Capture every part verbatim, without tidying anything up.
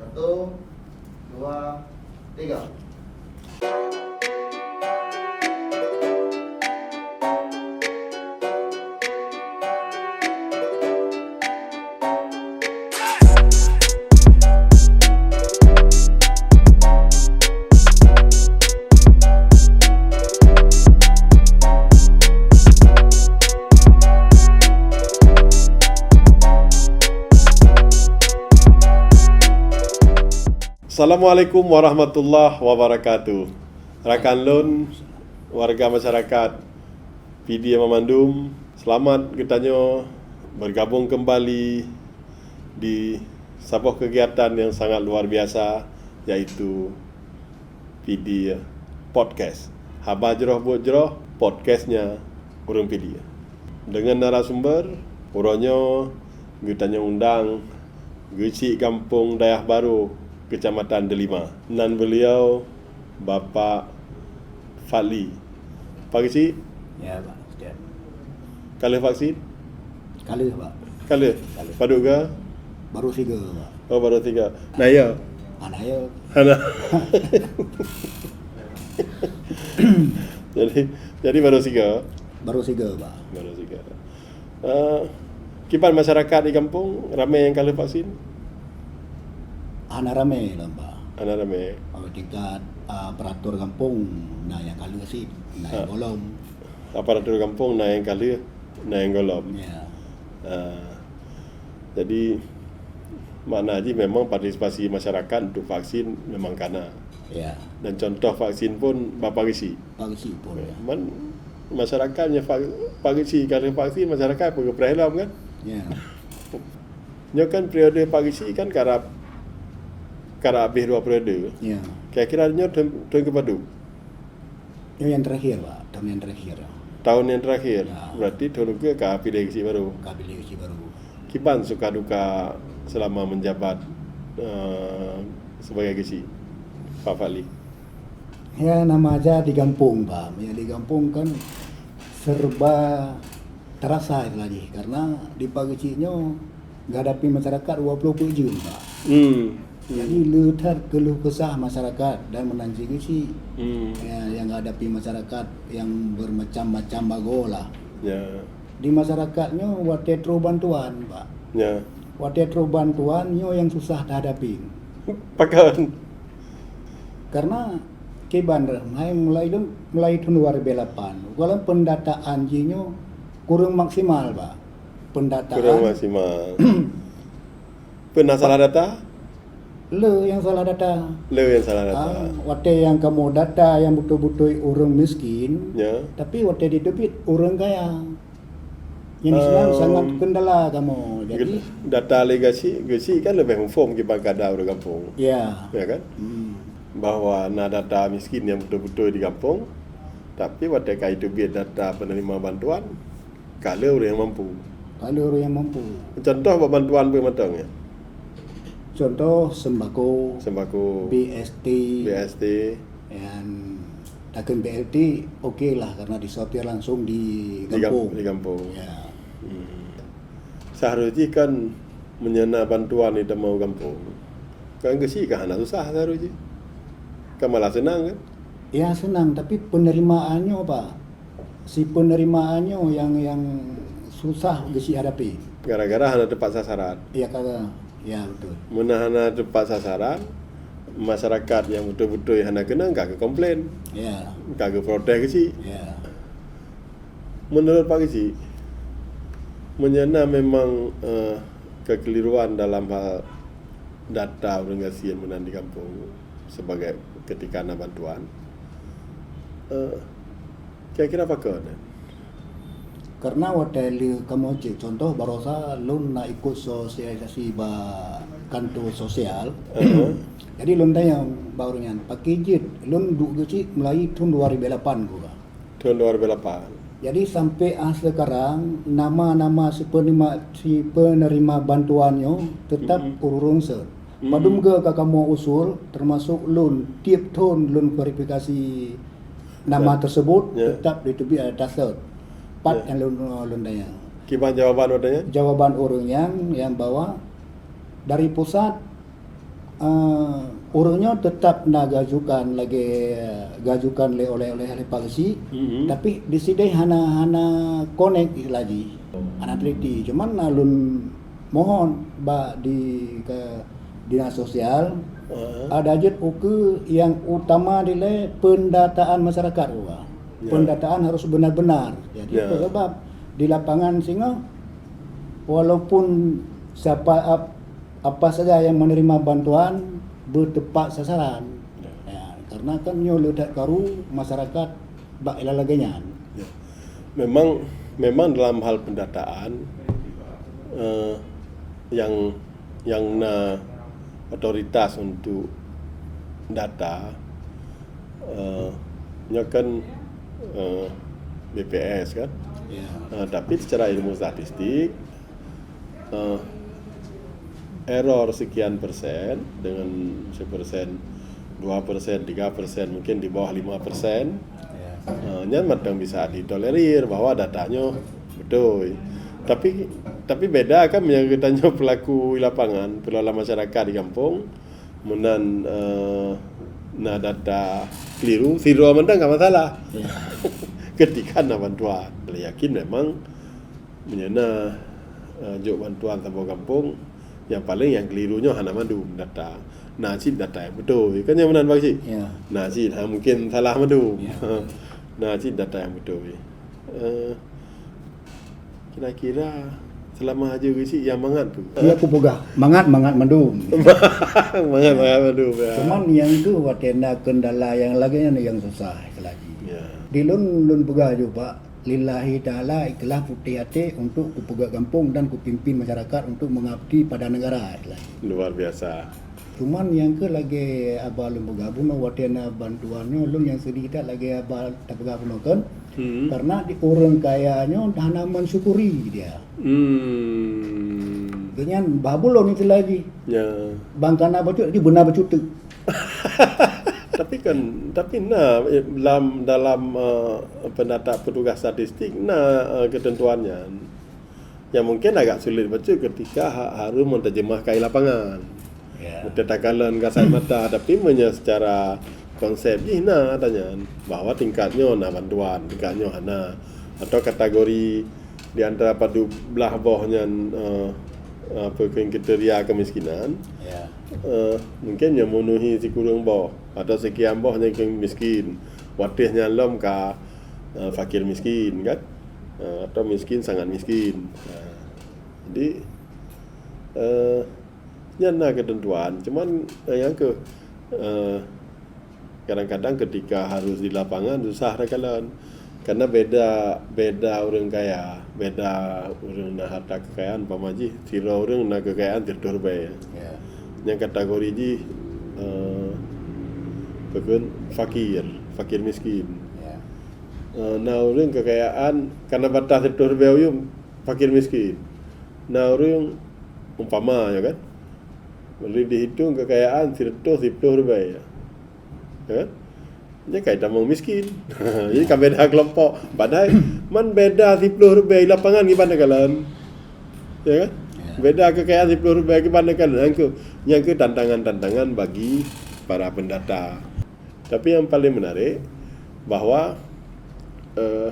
Satu, dua, tiga. Assalamualaikum warahmatullahi wabarakatuh. Rakan lôn, warga masyarakat Pidie mandum, seulamat geutanyoe bergabung kembali di saboh kegiatan yang sangat luar biasa, yaitu Pidie Podcast. Haba jroh buet jroh, podcastnya ureuëng Pidie. Dengan narasumber, uroe nyoe geutanyoe undang Geuchik Gampông Dayah Barô, Kecamatan Delima. Nan beliau Bapak Fadli. Pak Geuchik? Ya, Pak. Siap. Ka lheueh vaksin? Ka lheueh, Pak. Ka lheueh? Ka lheueh. Padum ka? Baru siga, Pak. Oh, baru siga. Nah, ya. Anak ya. Anak. Jadi, jadi baru siga? Baru siga, Pak. Baru siga. Eh, kiban masyarakat di gampông, ramé nyang ka lheueh vaksin? Hana ramé lom, Pak. Hana ramé. Oh, tingkat, ah, aparatur gampông na nyang ka lheueh sit, na nyang gohlom. Aparatur gampông na nyang ka lheueh, na nyang gohlom. Ya. Ah, jadi, makna jih memang partisipasi masyarakat untuk vaksin memang kana. Ya. Dan contoh vaksin pun Bapak Geuchik. Pak Geuchik pun, ya. Man, masyarakat nyang va-, Pak Geuchik ka lheueh vaksin, masyarakat pun geupreh lom kan? Ya. Nyoe kan periode Pak Geuchik kan karab, karab habéh dua periode. Ya. Kira-kira nyoe thon, thon keupadum? Nyoe nyang terakhir, Pak. Tahun nyang terakhir. Tahun nyang terakhir? Ya. Berarti thon ukeue ka piléh Geuchik baru? Ka piléh Geuchik baru. Kiban suka duka selama menjabat, eh, sebagai Geuchik, Pak Fadli? Ya, nama aja di gampông, Pak. Ya, di gampông kan serba terasa istilah jih. Karena di Pak Geuchik nyoe geuhadapi masyarakat dua ploh peuet jeuem, Pak. Hmm. Jadi, le that keluh kesah masyarakat dan meunan cit Geuchik. Hmm. Ya, yang geuhadapi masyarakat yang bermacam-macam bagoe lah. Ya. Di masyarakat nyoe watée troh bantuan, Pak. Ya. Watée troh bantuan nyoe yang susah tahadapi. Pakon? Karena kiban reuh, mulai, mulai lom, mulai tahun dua ribu lapan. Kalau pendataan jih nyoe kurang maksimal, Pak. Pendataan. Kurang maksimal. Peue na salah data? Le yang salah data. Le yang salah data. Ah, watée yang kamoe data yang beutôi-beutôi ureuëng miskin, ya, tapi watée diteubiet ureuëng kaya. Yang sinan, oh, sangat kendala kamoe. Jadi, data lé Geuchik, Geuchik kan leubeh muphom kiban kada ureuëng gampông. Ya. Ya kan? Hmm. Bahwa na data miskin yang beutôi-beutôi di gampông, tapi watée ka iteubiet data penerima bantuan, ka le ureuëng nyang mampu. Ka le ureuëng nyang mampu. Contoh bak bantuan peue mantong nyan? Contoh sembako, sembako, B S T. B S T. Dan takheun B L T, oke lah, karena disortir langsung di gampông. Di gam-, di gampông. Ya. Hmm. Seharusnya kan meunyoe na bantuan di tamong gampông, kan Geuchik kan hana susah seharusnya. Kan malah senang kan? Ya, senang, tapi penerimaan nyoe, Pak. Si penerimaan nyoe yang, yang susah Geuchik hadapi. Gara-gara hana tepat sasaran. Ya, ka-, ya, betul. Meunyoe hana tepat sasaran, masyarakat yang beutôi-beutôi hana keunong ka geukomplain. Ya. Ka geuprotes Geuchik. Ya. Menurut Pak Geuchik, meunyoe na memang, eh, kekeliruan dalam hal data ureuëng gasien meunan di gampông sebagai ketika na bantuan, eh, kira-kira pakon? Karena watée lé kamoe cit, contoh barosa lôn na ikut sosialisasi bak kantor sosial. Heeh. Jadi lôn tanyong bak ureuëng nyan, pakri jeuet lôn duek Geuchik mulai thon dua ribu lapan kira. Thon dua ribu lapan. Jadi sampai ah sekarang nama-nama si penerima, si penerima bantuan nyoe tetap, mm-mm, ureuëng seuet. Mm-mm. Padum ka kamoe usul, termasuk lôn tiep thon lôn verifikasi nama, ya, tersebut, ya, tetap diteubiet data seuet. Pat, ya, nyang lôn, lôn tanyong. Kiban jawaban ureuëng nyan? Jawaban ureuëng nyan, nyang bahwa dari pusat Ah, ureuëng nyoe teutap na gajukan lagée gajukan lé oleh-oleh lé Pak Geuchik, Mhm. tapi di sideh hana, hana konek lagi. Hana teliti. Cuman na lôn mohon bak di ke dinas sosial, Heeh. ada jeuet ukeue yang utama dilée pendataan masyarakat, Pak. Ya. Pendataan harus benar-benar. Jadi, Ya. sebab di lapangan singoh, walaupun siapa ap-, apa saja yang menerima bantuan, beutepat sasaran. Ya. Ya, karena kan nyoe le that karu masyarakat bak lagée nyan. Ya. Memang, memang dalam hal pendataan, eh, yang, yang na otoritas untuk data, eh, nyoe kan, eh, B P S kan. Ya. Eh, tapi secara ilmu statistik, eh, error sekian persen, dengan sepersen, dua persen, tiga persen, mungkin di bawah lima persen. Ya. Eh, nyan mantong bisa ditolerir bahwa data nyoe beutôi. Tapi, tapi beda kan meunyoe geutanyoe pelaku lapangan, pengelola masyarakat di gampông, meunan, eh, na data keliru, sidroe mantong ka masalah. Ya. Ketika na bantuan. Yakin memang meunyoe na, eh, jok bantuan saboh gampông, nyang paleng nyang keliru nyoe hana mandum data. Na cit data nyang beutôi. Kan nyang meunan, Pak Geuchik? Ya. Na cit, ha, mungkin salah mandum. Ya. Na cit data nyang beutôi. Eh, kira-kira selama hajeue Geuchik nyang mangat peue? Iya, kupeugah, mangat-mangat mandum. Mangat-mangat mandum, ya. Cuman nyang tu watée na kendala nyang lagée nyan nyang susah selagi. Ya. Di lôn, lôn peugah juga, Pak, lillahi ta'ala, ikhlas putéh até untuk kupeugöt gampông dan kupimpin masyarakat untuk mengabdi pada negara, ikhlas. Luar biasa. Cuman nyang keu lagée haba lôn peugah bunoe, watée na bantuan nyoe, lôn nyang seudeh that lagée haba tapeugah bunoe kan. Hmm. Karena di ureuëng kaya nyoe hana mensyukuri dia. Hmm. Geuhnyan bah bunoe itu lagi. Ya. Bang kana bacut, jadi beuna bacut tu. Tapi kan, tapi na, eh, dalam, dalam, eh, pendata petugas statistik na, eh, ketentuan nyan. Yang mungkin agak sulit bacut ketika ha-, harus menterjemahkan di lapangan. Ya. Beutatakalon kasat mata, tapi meunyoe secara konsep jih na tanya bahwa tingkat nyoe na bantuan, tingkat nyoe hana. Atau kategori di antara padub-, blah boh nyan, eh, apa, kriteria kemiskinan, Ya. eh, mungkin nyoe memenuhi sikureueng boh atau sekian boh nyang miskin. Watée nyan lom ka, eh, fakir miskin, kan? Eh, atau miskin sangat miskin. Eh, jadi, eh, nyan na ketentuan. Cuman, eh, nyang keu, eh, kadang-kadang ketika harus di lapangan susah takalon. Karena beda, beda ureuëng kaya, beda ureuëng na harta kekayaan, umpama jih sidroe ureuëng na kekayaan sireutôh ribèe. Ya. Nyang kategori jih, eh, peukon fakir, fakir miskin. Ya. Eh, na ureuëng kekayaan kana batas sireutôh ribèe uyuem, fakir miskin. Na ureuëng umpama, ya kan? Boleh dihitung kekayaan sireutôh siplôh ribèe. Ya kan? Nyan ka tamong miskin. Jadi ka beda kelompok. Padahai man beda siplôh ribèe lapangan kiban takalon. Ya kan? Ya. Beda kekayaan siplôh ribèe kiban takalon. Nyang keu, nyang keu tantangan-tantangan bagi para pendata. Tapi yang paling menarik bahwa, eh,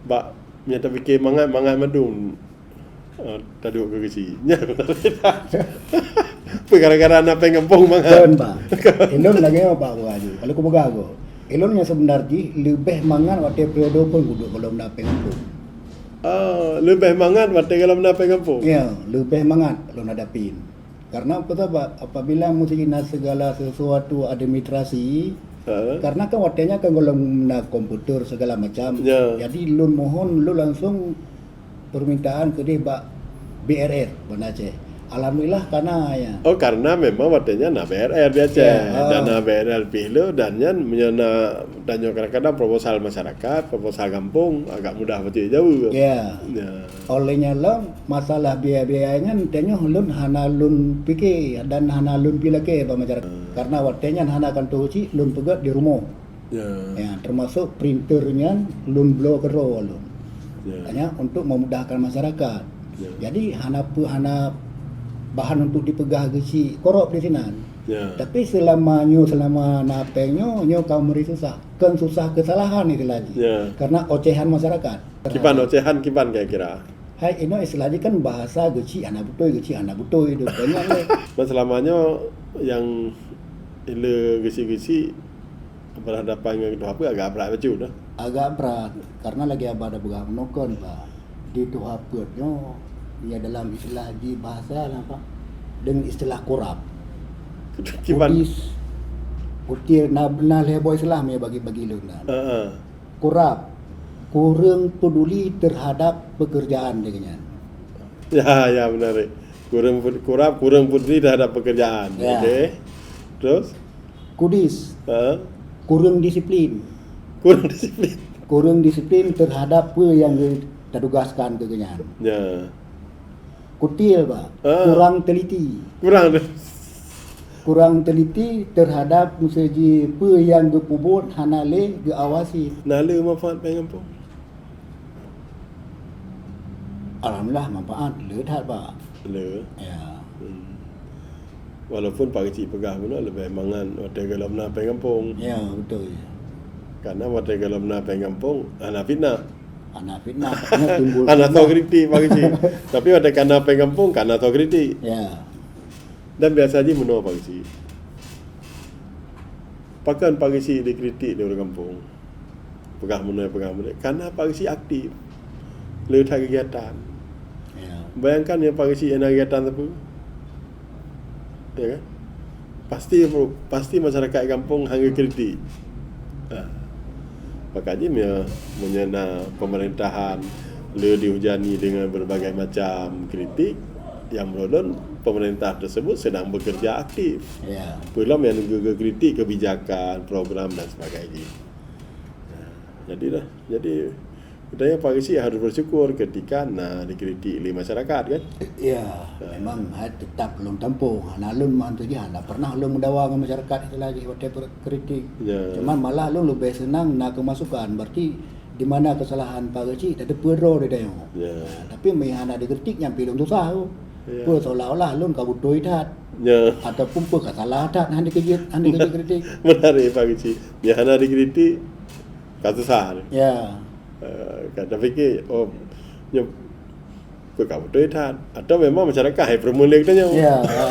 bak, nyang tapike mangat, mangat mandum. Ah, taduek keu Geuchik. Nyan. Peue gara-gara na péng gampông mangat? Kon, Pak. Ilôn lagée nyoe, Pak, buka jih. Kalau kupeugah go. Ilôn nyang seubeuna jih leubeh mangat watée periode phon kuduek gohlom na péng gampông. Ah, leubeh mangat watée gohlom na péng gampông? Ya, leubeh mangat lôn hadapin. Karena apa sabab? Apabila mesti na segala sesuatu administrasi, Ha? karena kan watée nyan kan gohlom na komputer segala macam. Ya. Jadi lôn mohon, lôn langsung permintaan keudeh bak B R R Banda Aceh. Alhamdulillah kana ya. Oh, karena memang watée nyan na B R R di Aceh. Ya, ha. Dan na B R R pih le, dan nyan meunyoe na, dan nyoe kadang-kadang proposal masyarakat, proposal gampông agak mudah bacut jaweueb. Ya. Ya. Oleh nyan lom, masalah biaya-biaya nyan tanyoe lôn hana lôn pike dan hana lôn pi lakée bak masyarakat. Hmm. Karena watée nyan hana kantor cit, lôn peugét di rumoh. Ya. Ya, termasuk printer nyan lôn bloe keudroe lôn. Ya. Hanya untuk memudahkan masyarakat. Ya. Jadi, hana peu-, hana bahan untuk dipeugah geuchik, korop di sinan. Ya. Tapi selama nyoe, selama na péng nyoe, nyoe ka meuri susah. Kon susah kesalahan istilah jih. Ya. Karena ocehan masyarakat. Kiban ocehan, kiban kira-kira? Hai, inoe istilah jih kan bahasa geuchik hana beutôi, geuchik hana beutôi tu. Banyak ni. Selama nyoe nyang le geuchik-geuchik berhadapan ngon tuha peuet agak brat bacut dah. Agak brat, karena lagèe abah dah peugah meunokon, Pak. Di tuha peuet nyoe, ya dalam istilah jih bahasa lah, Pak. Dengan istilah korab. Kiban? Kudis, kutil, na, na lhèe boh istilah meunan bagi-bagi lôn dah. Heeh. Korab, kurang peduli terhadap pekerjaan dia nyan. Ya, ya, menarik. Kurang ped-, korab, kurang peduli terhadap pekerjaan. Ya. Okey. Terus? Kudis. Ha? Kurang disiplin. Kurang disiplin. Kurang disiplin terhadap peue nyang tatugaskan keu geuhnyan. Ya. Kutil, Pak. Ah. Kurang teliti. Kurang. Kurang teliti terhadap miseujih peue nyang geupeubuet hana lé geuawasi. Na le manfaat péng gampông? Alhamdulillah, manfaat le that, Pak. Le. Ya. Hmm. Walaupun Pak Geuchik peugah bunoe leubeh mangat watèe gohlom na péng gampông. Ya, beutôi. Karena watèe gohlom na péng gampông, hana fitnah. Hana fitnah, hana timbul fitnah. Hana soe kritik Pak Geuchik. Tapi watèe ka na péng gampông, ka na soe kritik. Ya. Dan biasa jih meunoe Pak Geuchik. Pakon Pak Geuchik dikritik di ureueng gampông? Peugah meunoe, peugah meunoe. Karena Pak Geuchik aktif. Le that kegiatan. Ya. Bayangkan nyang Pak Geuchik hana kegiatan sapeue. Ya kan? Pasti, pasti masyarakat gampông han geukritik. Ha. Maka jih meunyoe, meunyoe na pemerintahan le dihujani dengan berbagai macam kritik, nyang menurut lôn, pemerintah tersebut sedang bekerja aktif. Ya. Peue lom nyang geu-, geukritik kebijakan, program dan sebagainya. Ya. Jadi dah, jadi Budaya Pak Geuchik harus bersyukur ketika na dikritik lé masyarakat, kan? Ya, memang hai tetap lôn tampung. Hana lôn mantu jih, hana pernah lôn meudawa ngon masyarakat istilah jih watèe kritik. Ya. Cuman malah lôn leubeh seunang na kemasukan. Berarti di mana kesalahan Pak Geuchik, tateupeue droe di tanyoe. Ya. Nah, tapi meunyo hana dikritik, nyan pih lôn susah tu. Ya. Peue seolah-olah lôn ka beutôi that. Ya. Ataupun peue ka salah that, hana dikeujeuet, hana dikeujeuet kritik. Menarik Pak Geuchik. Meunyo hana dikritik, ka susah. Ya. Eh, ka tapikir, oh, nyoe peue ka beutôi that. Atau memang masyarakat hai peureulèe geutanyoe. Ya, ha.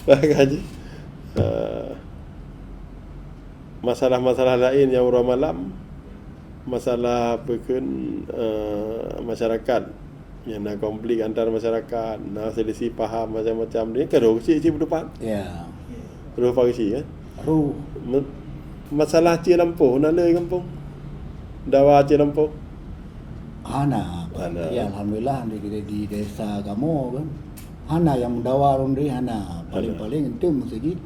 Bah Haji, eh, masalah-masalah laén nyang uroe malam, masalah peue kheun, eh, masyarakat nyang na konflik antar masyarakat, na selisih paham macam-macam. Nyan ka roh Geuchik cit beutupat. Ya. Roh Pak Geuchik, ya. Roh. Ma-, masalah cit lampôh na le gampông? Dawa cit lampôh? Hana, Pak. Hana. Ya, alhamdulillah di, di, di desa kamoe kan. Hana nyang meudawa rhom deh, hana. Hana. Paling-paling enteuk meuseujid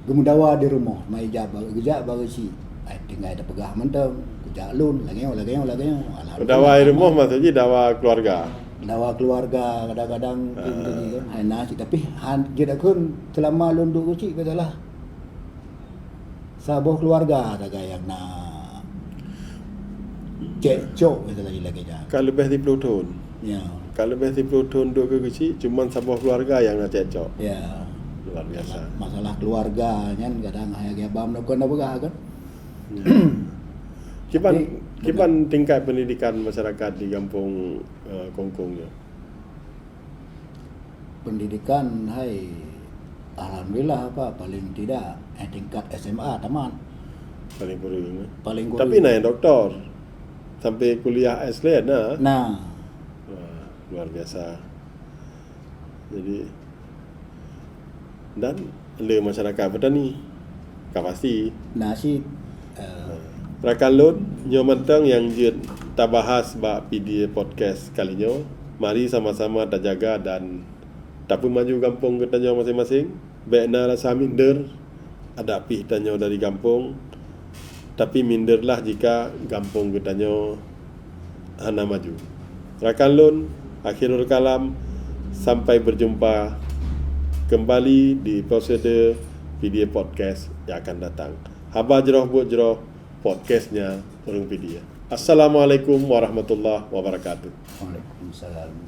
geumeudawa di rumoh, mai jak ba-, geujak bak Geuchik. Ai, tinggai tapeugah mantong, geujak lôn, lagèe nyoe, lagèe nyoe, lagèe nyoe. Alhamdulillah, meudawa di rumoh aman. Maksud jih dawa keluarga? Dawa keluarga, kadang-kadang tu, ah, tu, tu, kan. Hai na cit, tapi han, jeuet akun selama lôn duek Geuchik, biasalah. Saboh keluarga sagai nyang na cekcok, biasalah lagèe nyan. Ka leubeh siplôh thon. Ya. Ka leubeh siplôh thon duek keu Geuchik, cuman saboh keluarga nyang na cekcok. Ya. Luar biasa. Masalah keluarga nyan kadang hai lagèe abang meunokon na peugah kan. Ya. Kiban, tapi kiban tingkat pendidikan masyarakat di gampông, eh, Kongkong nyoe? Pendidikan hai alhamdulillah apa, paling tidak, eh, tingkat S M A tamat. Paling kureueng, eh? Paling kureueng. Tapi na nyang doktor. Sampai kuliah S lain na. Nah. Wah, luar biasa. Jadi, dan le masyarakat petani. Ka pasti. Na cit, eh. Rakan lôn, nyoe mantong nyang jeuet tabahas bak P D A Podcast kali nyoe. Mari sama-sama tajaga dan tapeumaju gampông geutanyoe maséng-maséng. Bèk na rasa minder, adak pih tanyoe dari gampông, tapi minderlah jika gampông geutanyoe hana maju. Rakan lôn, akhirul kalam, sampai berjumpa kembali di episode P D A Podcast yang akan datang. Haba jroh buet jroh, podcast nya ureueng P D A. Assalamualaikum warahmatullahi wabarakatuh. Waalaikumsalam.